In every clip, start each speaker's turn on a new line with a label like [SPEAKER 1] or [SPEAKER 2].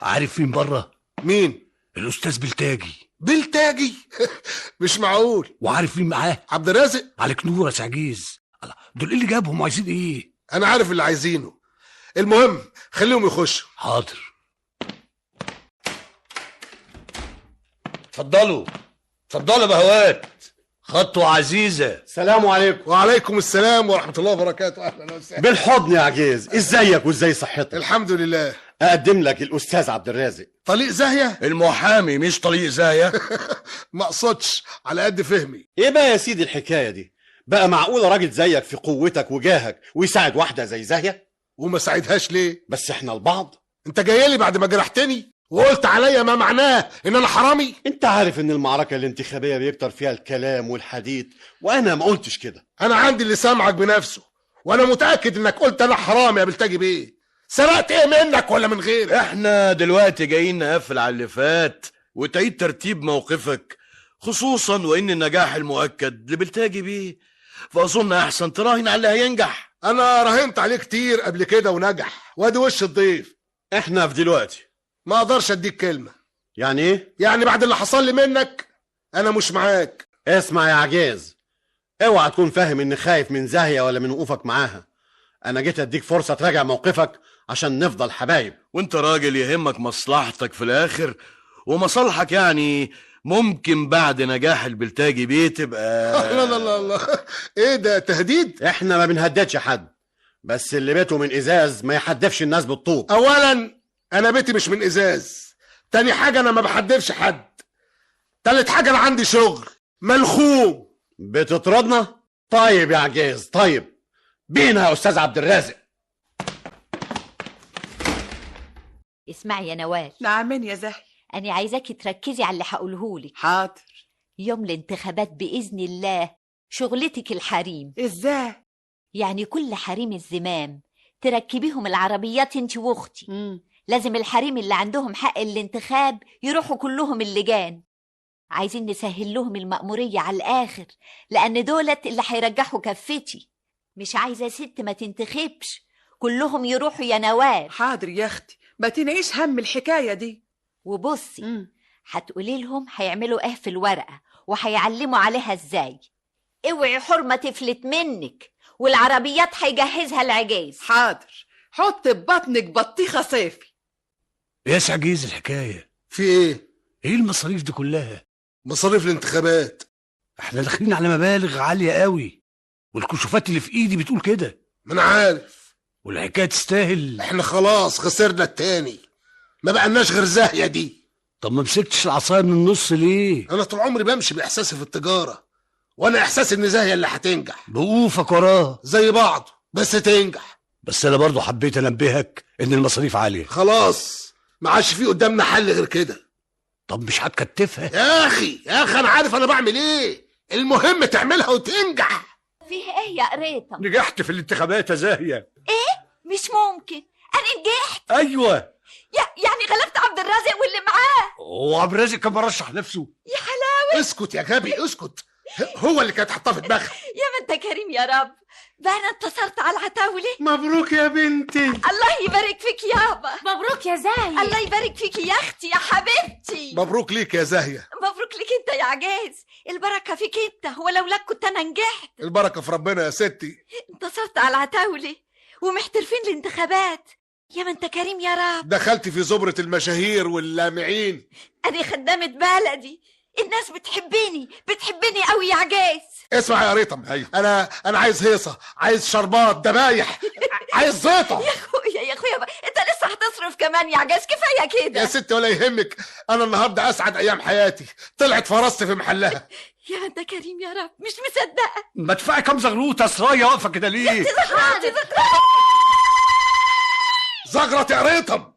[SPEAKER 1] عارف مين بره؟
[SPEAKER 2] مين؟
[SPEAKER 1] الاستاذ بلتاجي.
[SPEAKER 2] بلتاجي؟ مش معقول.
[SPEAKER 1] وعارف مين معاه؟
[SPEAKER 2] عبد الرازق.
[SPEAKER 1] عليك نور يا عجيز. دول ايه اللي جابهم وعايزين ايه؟
[SPEAKER 2] انا عارف اللي عايزينه، المهم خليهم يخشوا.
[SPEAKER 1] حاضر.
[SPEAKER 3] اتفضلوا اتفضلوا يا بهوات، خطوة عزيزة.
[SPEAKER 4] السلام عليكم.
[SPEAKER 2] وعليكم السلام ورحمة الله وبركاته. أهلا وسهلا.
[SPEAKER 4] بالحضن يا عجيز، ازيك وازاي صحتك؟
[SPEAKER 2] الحمد لله.
[SPEAKER 4] أقدم لك الأستاذ عبد الرازق.
[SPEAKER 2] طليق زاهية؟
[SPEAKER 3] المحامي مش طليق زاهية.
[SPEAKER 2] ما أقصدش، على قد فهمي.
[SPEAKER 4] إيه بقى يا سيدي الحكاية دي؟ بقى معقولة راجل زيك في قوتك وجاهك ويساعد واحدة زي زاهية؟
[SPEAKER 2] وما ساعدهاش ليه؟
[SPEAKER 4] بس احنا البعض.
[SPEAKER 2] انت جايلي بعد ما جرحتني وقلت عليا ما معناه ان انا حرامي؟
[SPEAKER 4] انت عارف ان المعركة الانتخابية بيكتر فيها الكلام والحديث، وانا ما قلتش كده.
[SPEAKER 2] انا عندي اللي سامعك بنفسه، وانا متاكد انك قلت انا حرامي يا بلتاجي بيه. سرقت ايه منك ولا من غيرك؟
[SPEAKER 3] احنا دلوقتي جايين نقفل على اللي فات وتعيد ترتيب موقفك، خصوصا وان النجاح المؤكد لبلتاجي بيه، فاظن احسن تراهن على اللي هينجح.
[SPEAKER 2] انا راهنت عليه كتير قبل كده ونجح، وادي وش الضيف.
[SPEAKER 4] احنا في دلوقتي
[SPEAKER 2] ما اقدرش اديك كلمة.
[SPEAKER 4] يعني ايه؟
[SPEAKER 2] يعني بعد اللي حصل لي منك انا مش معاك.
[SPEAKER 4] اسمع يا عجيز، اوعى تكون فاهم اني خايف من زاهيه ولا من وقوفك معاها. انا جيت اديك فرصة تراجع موقفك عشان نفضل حبايب.
[SPEAKER 3] وانت راجل يهمك مصلحتك في الاخر، ومصالحك يعني ممكن بعد نجاح البلتاجي بيه تبقى.
[SPEAKER 2] لا لا لا لا، ايه ده تهديد؟
[SPEAKER 4] احنا ما بنهددش حد، بس اللي بيته من ازاز ما يحدفش الناس بالطوب.
[SPEAKER 2] اولا انا بيتي مش من ازاز، تاني حاجة انا ما بحدفش حد، تالت حاجة انا عندي شغل ملخوم.
[SPEAKER 4] بتطردنا؟ طيب يا عجيز، طيب بينا يا استاذ عبد الرازق.
[SPEAKER 5] اسمعي يا نوال.
[SPEAKER 6] نعمين يا زاهي.
[SPEAKER 5] أنا عايزاكي تركزي على اللي هقولهولك.
[SPEAKER 6] حاضر.
[SPEAKER 5] يوم الانتخابات بإذن الله شغلتك الحريم.
[SPEAKER 6] ازاي؟
[SPEAKER 5] يعني كل حريم الزمام تركبيهم العربيات انت واختي. لازم الحريم اللي عندهم حق الانتخاب يروحوا كلهم اللجان. عايزين نسهل لهم المأمورية على الآخر، لأن دولت اللي هيرجحوا كفتي. مش عايزة ست ما تنتخبش، كلهم يروحوا يا نوال.
[SPEAKER 6] حاضر يا أختي، ما تنعيش هم الحكاية دي.
[SPEAKER 5] وبصي، هتقولي لهم هيعملوا ايه في الورقة وهيعلموا عليها ازاي. اوعي حرمة تفلت منك، والعربيات هيجهزها العجاز.
[SPEAKER 6] حاضر، حط ببطنك بطيخة صيفي.
[SPEAKER 1] يا عجيز الحكاية
[SPEAKER 2] في ايه؟
[SPEAKER 1] ايه المصاريف دي كلها؟
[SPEAKER 2] مصاريف الانتخابات.
[SPEAKER 1] احنا داخلين على مبالغ عالية قوي، والكشوفات اللي في ايدي بتقول كده.
[SPEAKER 2] ما انا عارف،
[SPEAKER 1] والحكاية تستاهل.
[SPEAKER 2] احنا خلاص خسرنا التاني، ما بقناش غير زاهية دي.
[SPEAKER 1] طب ما مسكتش العصاية من النص ليه؟
[SPEAKER 2] انا طول عمري بمشي باحساسي في التجارة، وانا احساسي ان زاهية اللي هتنجح.
[SPEAKER 1] بوقوفك وراها
[SPEAKER 2] زي بعض بس تنجح.
[SPEAKER 1] بس انا برضو حبيت انبهك ان المصاريف عالية.
[SPEAKER 2] خلاص ما عادش في قدامنا حل غير كده.
[SPEAKER 1] طب مش هتكتفها؟
[SPEAKER 2] يا اخي يا اخي انا عارف انا بعمل ايه، المهم تعملها وتنجح.
[SPEAKER 5] فيه ايه يا قريطة؟
[SPEAKER 1] نجحت في الانتخابات يا زاهية.
[SPEAKER 5] ايه؟ مش ممكن، انا نجحت؟
[SPEAKER 1] ايوه.
[SPEAKER 5] يعني غلبت عبد الرازق واللي معاه.
[SPEAKER 1] هو عبد الرازق كان مرشح نفسه؟
[SPEAKER 5] يا حلاوة.
[SPEAKER 2] اسكت يا غبي اسكت، هو اللي كانت حاطاه في دماغها.
[SPEAKER 5] يا ما انت كريم يا رب، بقى انا انتصرت على العتاوله.
[SPEAKER 7] مبروك يا بنتي.
[SPEAKER 5] الله يبارك فيك يابا.
[SPEAKER 8] مبروك يا زاهية.
[SPEAKER 5] الله يبارك فيك يا اختي يا حبيبتي.
[SPEAKER 2] مبروك ليك يا زاهية.
[SPEAKER 5] مبروك ليك انت يا عجاز، البركة فيك انت، ولولاك كنت انا نجحت.
[SPEAKER 2] البركة في ربنا يا ستي.
[SPEAKER 5] انتصرت على العتاوله ومحترفين الانتخابات. يا ما انت كريم يا رب.
[SPEAKER 2] دخلت في زبرة المشاهير واللامعين.
[SPEAKER 5] انا خدامة بلدي، الناس بتحبني بتحبني قوي يا عجاز.
[SPEAKER 2] اسمع يا ريتم. أيوه. انا عايز هيصه، عايز شربات دبايح، عايز زيطه.
[SPEAKER 5] يا اخويا يا اخويا، انت لسه هتصرف كمان يا عجاز؟ كفاية كده
[SPEAKER 2] يا ستي. ولا يهمك، انا النهارده اسعد ايام حياتي، طلعت فرصتي في محلها.
[SPEAKER 5] يا ما انت كريم يا رب، مش مصدقه.
[SPEAKER 1] ما تدفعي كام زغلوطه سرايه واقفة كده ليه؟
[SPEAKER 5] زغلوطه
[SPEAKER 2] زغرة يا ريتم.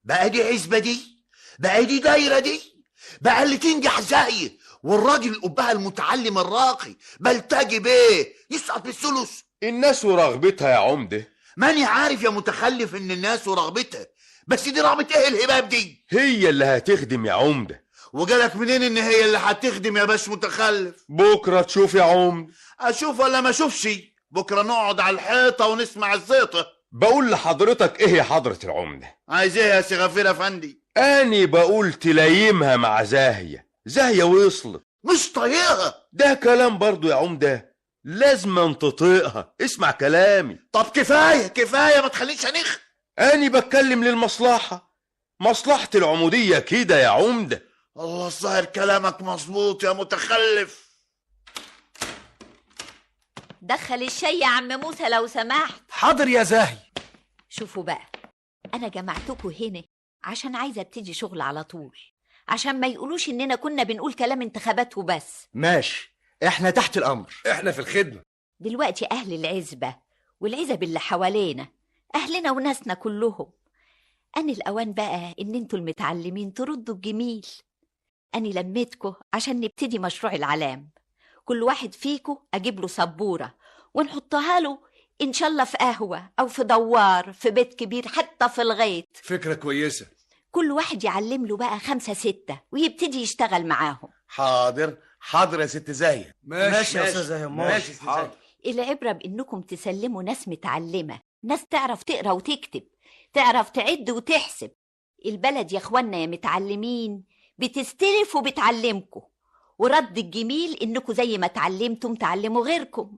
[SPEAKER 9] بقى دي عزبه دي، بقى دي دايرة دي، بقى اللي تنجح زاهية والراجل القبهه المتعلم الراقي بلتاجي بيه يسقط بالثلث.
[SPEAKER 10] الناس ورغبتها يا عمده.
[SPEAKER 9] ماني عارف يا متخلف ان الناس ورغبتها، بس دي رغبة ايه الهباب دي؟
[SPEAKER 10] هي اللي هتخدم يا عمده.
[SPEAKER 9] وجالك منين ان هي اللي هتخدم يا باش متخلف؟
[SPEAKER 10] بكره تشوف يا عمده.
[SPEAKER 9] اشوف ولا ما اشوفش؟ بكره نقعد على الحيطة ونسمع الزيطة.
[SPEAKER 10] بقول لحضرتك ايه يا حضرة العمدة؟
[SPEAKER 9] عايز ايه يا سي غفير افندي؟
[SPEAKER 10] اني بقول تلايمها مع زاهية. زاهية وصلت
[SPEAKER 9] مش طايقها.
[SPEAKER 10] ده كلام برضو يا عمدة، لازم تطيقها. اسمع كلامي.
[SPEAKER 9] طب كفاية كفاية، ما تخليش انخ.
[SPEAKER 10] اني بتكلم للمصلحة، مصلحة العمودية كده يا عمدة.
[SPEAKER 9] الله، الظاهر كلامك مظبوط يا متخلف.
[SPEAKER 5] دخل الشاي يا عم موسى لو سمحت.
[SPEAKER 1] حاضر يا زاهي.
[SPEAKER 5] شوفوا بقى، انا جمعتكم هنا عشان عايزه ابتدي شغل على طول، عشان ما يقولوش اننا كنا بنقول كلام انتخابات وبس.
[SPEAKER 7] ماشي، احنا تحت الامر،
[SPEAKER 1] احنا في الخدمة.
[SPEAKER 5] دلوقتي اهل العزبة والعزب اللي حوالينا اهلنا وناسنا كلهم، أنا الأوان بقى إن انتوا المتعلمين تردوا الجميل. أنا لميتكوا عشان نبتدي مشروع العلام. كل واحد فيكوا أجيب له سبورة ونحطها له إن شاء الله في قهوة أو في دوار، في بيت كبير، حتى في الغيط.
[SPEAKER 1] فكرة كويسة.
[SPEAKER 5] كل واحد يعلم له بقى 5 6 ويبتدي يشتغل معاهم.
[SPEAKER 2] حاضر حاضر يا ست زاهية.
[SPEAKER 7] ماشي يا أستاذ زاهية، ماشي.
[SPEAKER 10] حاضر.
[SPEAKER 5] العبرة بإنكم تسلموا ناس متعلمة، ناس تعرف تقرأ وتكتب، تعرف تعد وتحسب. البلد يا اخوانا يا متعلمين بتستلف وبتعلمكم، ورد الجميل انكم زي ما اتعلمتم تعلموا غيركم.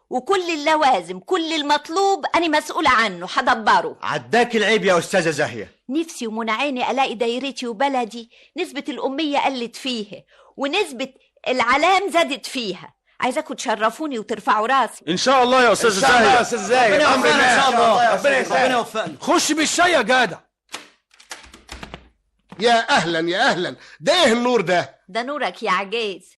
[SPEAKER 5] وكل اللوازم كل المطلوب انا مسؤولة عنه، هدبره.
[SPEAKER 7] عداك العيب يا استاذة زاهية.
[SPEAKER 5] نفسي ومن عيني الاقي دايرتي وبلدي نسبة الأمية قلت فيها ونسبة العلام زادت فيها. عايزاكم تشرفوني وترفعوا راسي
[SPEAKER 10] ان شاء الله يا استاذ زاهية. يا استاذ زاهية
[SPEAKER 7] ربنا يوفقنا ان شاء الله، ربنا يوفقنا.
[SPEAKER 1] خش بالشاي يا جدع.
[SPEAKER 2] يا اهلا يا اهلا، ده ايه النور ده؟
[SPEAKER 5] ده نورك يا عجيز.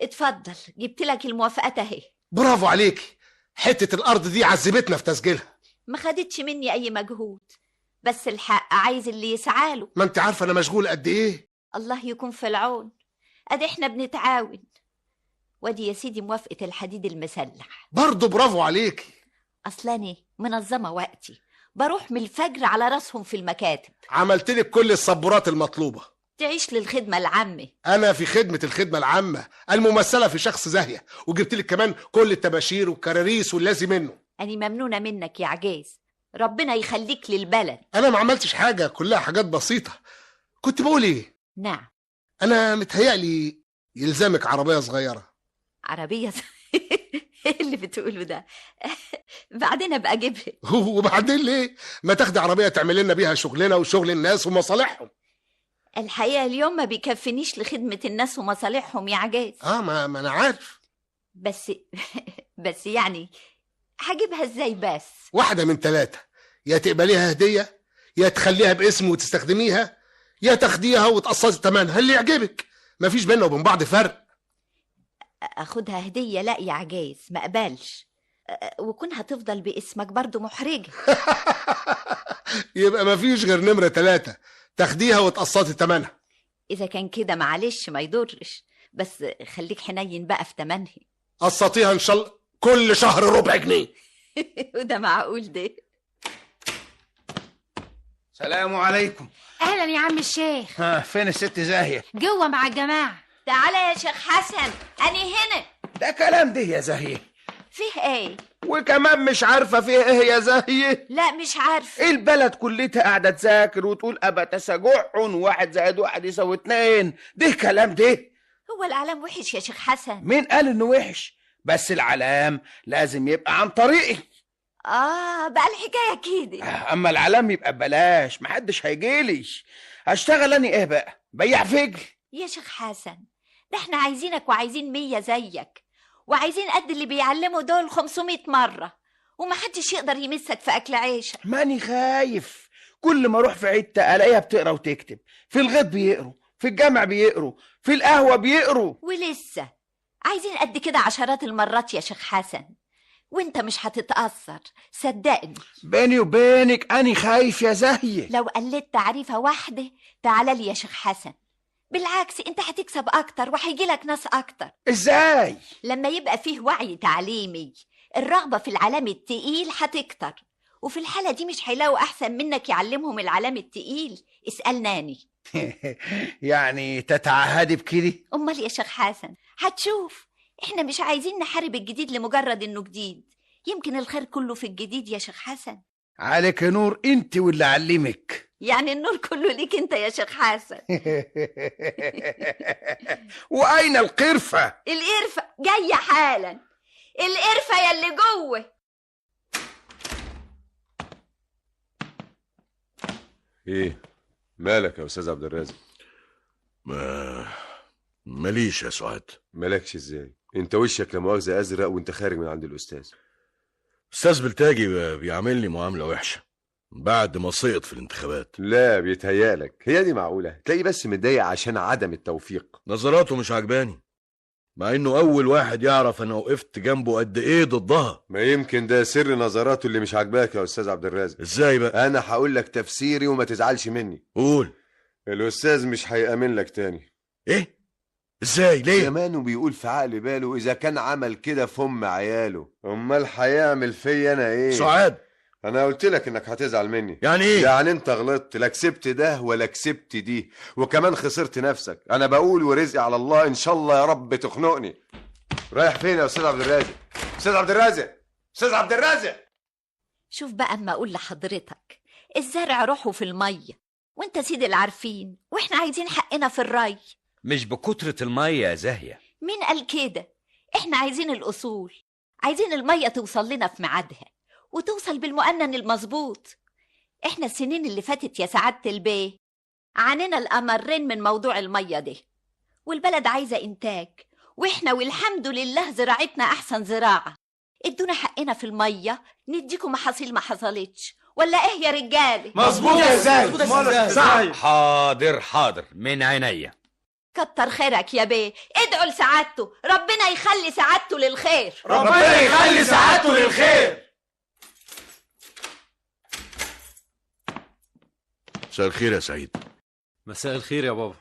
[SPEAKER 5] اتفضل، جبت لك الموافقات اهي.
[SPEAKER 2] برافو عليك، حتة الارض دي عذبتنا في تسجيلها.
[SPEAKER 5] ما خدتش مني اي مجهود، بس الحق عايز اللي يسعاله.
[SPEAKER 2] ما انت عارفه انا مشغول قد ايه.
[SPEAKER 5] الله يكون في العون، ادي احنا بنتعاون. وادي يا سيدي موافقة الحديد المسلح.
[SPEAKER 2] برضه برافو عليك.
[SPEAKER 5] أصلاني منظمة وقتي، بروح من الفجر على راسهم في المكاتب.
[SPEAKER 2] عملتلك كل الصبورات المطلوبة.
[SPEAKER 5] تعيش للخدمة العامة.
[SPEAKER 2] أنا في خدمة الخدمة العامة الممثلة في شخص زاهية، وجبتلك كمان كل التباشير والكراريس واللازم منه.
[SPEAKER 5] أنا ممنونة منك يا عجاز، ربنا يخليك للبلد.
[SPEAKER 2] أنا ما عملتش حاجة، كلها حاجات بسيطة. كنت بقول إيه؟
[SPEAKER 5] نعم.
[SPEAKER 2] أنا متهيألي يلزمك عربية صغيرة.
[SPEAKER 5] عربية؟ ايه اللي بتقوله ده؟ بعدين ابقى اجيبها.
[SPEAKER 2] وبعدين ليه؟ ما تاخدي عربية تعمل لنا بيها شغلنا وشغل الناس ومصالحهم.
[SPEAKER 5] الحقيقة اليوم ما بيكفينيش لخدمة الناس ومصالحهم يا عجاز.
[SPEAKER 2] ما انا عارف.
[SPEAKER 5] بس يعني هجيبها ازاي بس؟
[SPEAKER 2] واحدة من 3، يا تقبليها هدية، يا تخليها باسم وتستخدميها، يا تاخديها وتقسطي ثمنها اللي يعجبك. مفيش بيننا وبين بعض فرق.
[SPEAKER 5] اخدها هدية؟ لا يا عجاز ما اقبلش، وكون هتفضل باسمك برضو محرجة.
[SPEAKER 2] يبقى مفيش غير نمرة 3، تاخديها وتقسطي تمنها.
[SPEAKER 5] اذا كان كده معلش ما يضرش، بس خليك حنين بقى في تمنها.
[SPEAKER 2] قسطيها ان شاء الله كل شهر ربع جنيه.
[SPEAKER 5] وده معقول ده؟
[SPEAKER 8] سلام عليكم.
[SPEAKER 11] اهلا يا عم الشيخ.
[SPEAKER 8] ها فين الست زاهية؟
[SPEAKER 11] جوه مع الجماعة.
[SPEAKER 5] تعالى يا شيخ حسن، أنا هنا.
[SPEAKER 8] ده كلام ده يا زاهية؟
[SPEAKER 5] فيه ايه؟
[SPEAKER 8] وكمان مش عارفة فيه ايه يا زاهية؟
[SPEAKER 5] لا مش عارفة.
[SPEAKER 8] البلد كلتها قاعدة تذاكر وتقول أبا تسجع 1 زائد 1 يساوي 2. ده كلام ده؟
[SPEAKER 5] هو العلام وحش يا شيخ حسن؟
[SPEAKER 8] مين قال إنه وحش؟ بس العلام لازم يبقى عن طريقي.
[SPEAKER 5] بقى الحكاية كده.
[SPEAKER 8] أما العلام يبقى ببلاش، محدش هيجيلي. هشتغل أنا ايه بقى؟ بيع فجل؟
[SPEAKER 5] يا شيخ حسن ده احنا عايزينك وعايزين 100 زيك، وعايزين قد اللي بيعلموا دول 500 مرة، ومحدش يقدر يمسك في أكل عيشك.
[SPEAKER 8] ماني خايف، كل ما اروح في حتة ألاقيها بتقرا وتكتب. في الغيط بيقروا، في الجامع بيقروا، في القهوة بيقروا.
[SPEAKER 5] ولسه عايزين قد كده عشرات المرات يا شيخ حسن، وانت مش هتتأثر صدقني.
[SPEAKER 8] بيني وبينك أنا خايف يا زاهية.
[SPEAKER 5] لو قلت تعريفة واحدة تعالى لي يا شيخ حسن، بالعكس انت هتكسب اكتر وهيجيلك ناس اكتر.
[SPEAKER 8] ازاي؟
[SPEAKER 5] لما يبقى فيه وعي تعليمي، الرغبة في العلام التقيل هتكتر، وفي الحالة دي مش هيلاقوا احسن منك يعلمهم العلام التقيل. اسألناني.
[SPEAKER 8] يعني تتعهدي بكده؟
[SPEAKER 5] امال يا شيخ حسن هتشوف. احنا مش عايزين نحارب الجديد لمجرد انه جديد، يمكن الخير كله في الجديد يا شيخ حسن.
[SPEAKER 8] عليك نور انت واللي علمك.
[SPEAKER 5] يعني النور كله ليك انت يا شيخ حسن.
[SPEAKER 8] واين القرفه؟
[SPEAKER 5] القرفه جاية حالا. القرفه يا اللي جوه.
[SPEAKER 12] ايه مالك يا استاذ عبد الرازق؟
[SPEAKER 3] ما ماليش يا سعاد.
[SPEAKER 12] مالكش ازاي؟ انت وشك لا مؤاخذة ازرق وانت خارج من عند الاستاذ.
[SPEAKER 3] استاذ بلتاجي بيعاملني معاملة وحشة بعد ما سقط في الانتخابات.
[SPEAKER 12] لا بيتهيالك، هي دي معقولة؟ تلاقي بس متضايق عشان عدم التوفيق.
[SPEAKER 3] نظراته مش عجباني، مع انه اول واحد يعرف انا وقفت جنبه قد ايه ضدها.
[SPEAKER 12] ما يمكن ده سر نظراته اللي مش عاجباك يا استاذ عبد الرازق.
[SPEAKER 3] ازاي بقى؟
[SPEAKER 12] انا هقول لك تفسيري وما تزعلش مني.
[SPEAKER 3] قول.
[SPEAKER 12] الاستاذ مش هيأمن لك تاني.
[SPEAKER 3] ايه؟ ازاي؟ ليه؟
[SPEAKER 12] زمانه بيقول في عقل باله اذا كان عمل كده في ام عياله، امال هيعمل فيا انا ايه؟
[SPEAKER 3] سعاد،
[SPEAKER 12] انا قلت لك انك هتزعل مني.
[SPEAKER 3] يعني ايه؟
[SPEAKER 12] يعني انت غلطت، لا كسبت ده ولا كسبت دي، وكمان خسرت نفسك. انا بقول ورزقي على الله، ان شاء الله يا رب تخنقني. رايح فين يا استاذ عبد الرازق؟ استاذ عبد الرازق، استاذ عبد الرازق.
[SPEAKER 5] شوف بقى، اما اقول لحضرتك الزرع روحه في المية، وانت سيد العارفين، واحنا عايزين حقنا في الري.
[SPEAKER 13] مش بكترة المية يا زاهية.
[SPEAKER 5] مين قال كده؟ احنا عايزين الأصول، عايزين المية توصل لنا في ميعادها وتوصل بالمؤنن المظبوط. احنا السنين اللي فاتت يا سعادة البيه عانينا الأمرين من موضوع المية ده، والبلد عايزة إنتاج، واحنا والحمد لله زراعتنا أحسن زراعة. ادونا حقنا في المية نديكم محاصيل ما حصلتش، ولا ايه يا رجاله؟
[SPEAKER 8] مظبوط يا زاهية، صح.
[SPEAKER 13] حاضر حاضر، من عينيا.
[SPEAKER 5] كتر خيرك يا بيه، ادعوا لسعادته، ربنا يخلي سعادته للخير.
[SPEAKER 8] ربنا يخلي سعادته للخير.
[SPEAKER 3] مساء الخير يا سعيد.
[SPEAKER 14] مساء الخير يا بابا.